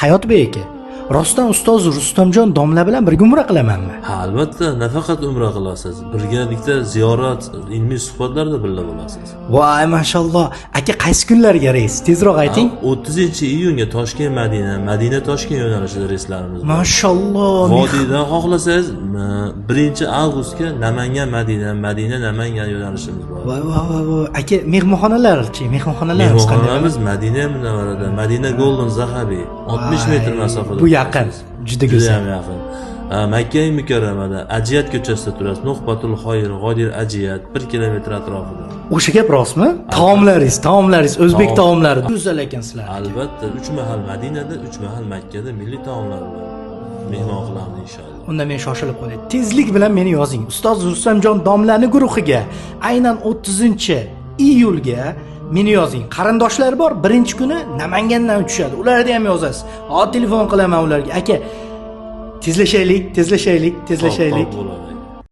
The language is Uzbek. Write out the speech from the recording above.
Hayotbek aka, rostdan ustoz Rustamjon domla bilan birga umra qilamanmi? Ha, albatta, nafaqat umra qilasiz, birgalikda ziyorat, ilmiy suhbatlarda birga bo'lasiz. Voy, mashalloh. Aka, qaysi kunlarga reys? Tezroq ayting. 30-iyunga Toshkent Madina, Madina Toshkent yo'nalishida reyslarimiz bor. Mashalloh. Vodiydan xohlasangiz, 1-avgustga Namangan Madina, Madina Namangan yo'nalishimiz bor. Voy, voy, voy, voy. Aka, mehmonxonalarchi? Mehmonxonalarimiz qanday? Mehmonxonamiz Madina Munavvarada, Madina Golden Zahabi, 60 metr masofada. Bu yaqin, juda go'zal. Juda ham yaqin. Makka Mukarramada Ajiyat ko'chasida turasiz. Nuhbatul Xoyr, G'odir Ajiyat, 1 kilometr atrofida. O'sha gap rostmi? Taomlaringiz, taomlaringiz, o'zbek taomlari go'zal ekan sizlar. Albatta, 3 mahal Madinada, 3 mahal Makkada milliy taomlar bilan mehmon qilamiz inshaalloh. Unda men shoshilib qolay. Tezlik bilan meni yozing. Ustoz Rustamjon domlani guruhiga aynan 30-iyulga meni yozing. Qarindoshlar bor, birinchi kuni Namangandan uchishadi. Ularni ham yozasiz. Hozir telefon qilaman ularga. Aka, tezlashaylik, tezlashaylik, tezlashaylik. Xo'p, bo'ladi.